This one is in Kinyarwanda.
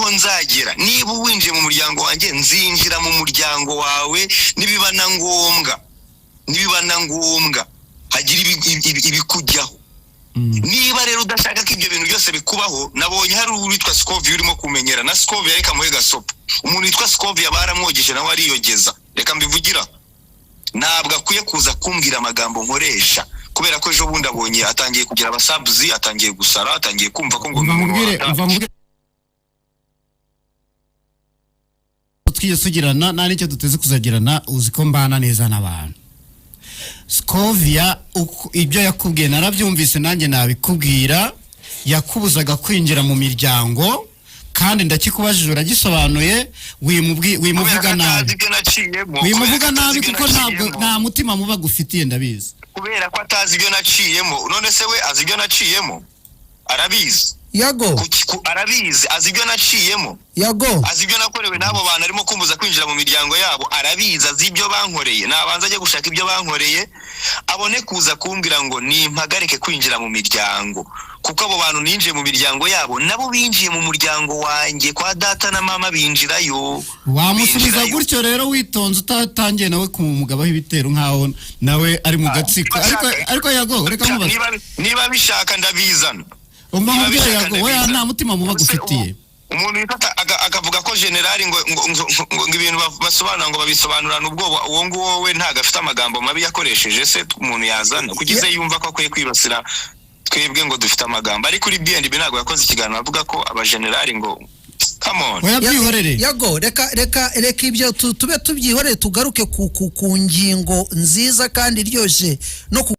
Niho nzagera. Niba winjiye mu muryango wanjye, nzinjira mu muryango wawe, nibiba na ngombwa hagira ibikujyaho. Niba rero udashaka ko ibyo bintu byose bikubaho, nabonye hari uwitwa Scovia urimo kumenyera na Scovia, reka muhe gasopo. Umuntu witwa Scovia baramwogeje, nawe ariyogeza. Reka mbivugira, ntabwo akwiye kuza kumbwira amagambo nkoresha, kubera ko ejo bundi abonye atangiye kugira abasabuzi, atangiye gusara, atangiye kumva ko ngo Umva ni umuntu nkubwire, umva nkubwire, twigeze tugirana nta n'icyo duteze kuzagirana. Uzi ko mbana neza n'abantu. Scovia, ibyo yakubwiye narabyumvise, nanjye nabikubwira. Yakubuzaga kwinjira mu miryango, kandi ndakikubajije uragisobanuye. Kubera wimuvuga ko atazi nabi, ibyo naciyemo. wimuvuga Kubera ko atazi nabi, ibyo kuko ntabwo naciyemo. nta mutima muba agufitiye, ndabizi. Kubera ko atazi ibyo naciyemo. None se we azi ibyo naciyemo? Arabizi? Yago. Arabizi? Azi ibyo naciyemo? Yago. Azi ibyo nakorewe n'abo bantu arimo kumbuza kwinjira mu miryango yabo? Arabizi? Azi ibyo bankoreye? Nabanza ajye gushaka ibyo bankoreye, abone kuza kumbwira ngo nimpagarike kwinjira mu miryango, kuko abo bantu ninjiye mu miryango yabo, nabo binjiye mu muryango wanjye kwa data na mama, binjirayo. Wamusubiza Binjirayo. gutyo rero witonze, utatangiye nawe kumugabaho ibitero nkaho nawe ari mu gatsiko. Ariko Yago, reka nkubaze. Niba bishaka ndabizana. Umva Niba nkubwire, bishaka Yago, oya, ndabizana. nta mutima muba Ubuse agufitiye. Umuntu wifata akavuga ko generali ngo ibintu basobanura ngo babisobanurana ubwoba, uwo nguwo we ntabwo afite amagambo mabi yakoresheje se umuntu yazana kugeza yumva ko akwiye kwibasira twebwe ngo dufite amagambo ari kuri BNB? Ntabwo yakoze ikiganiro avuga ko abajenerali ngo, come on. Oya, byihorere. Yago, reka ibyo tube tubyihorere, tugaruke ku ngingo nziza kandi iryoshye no ku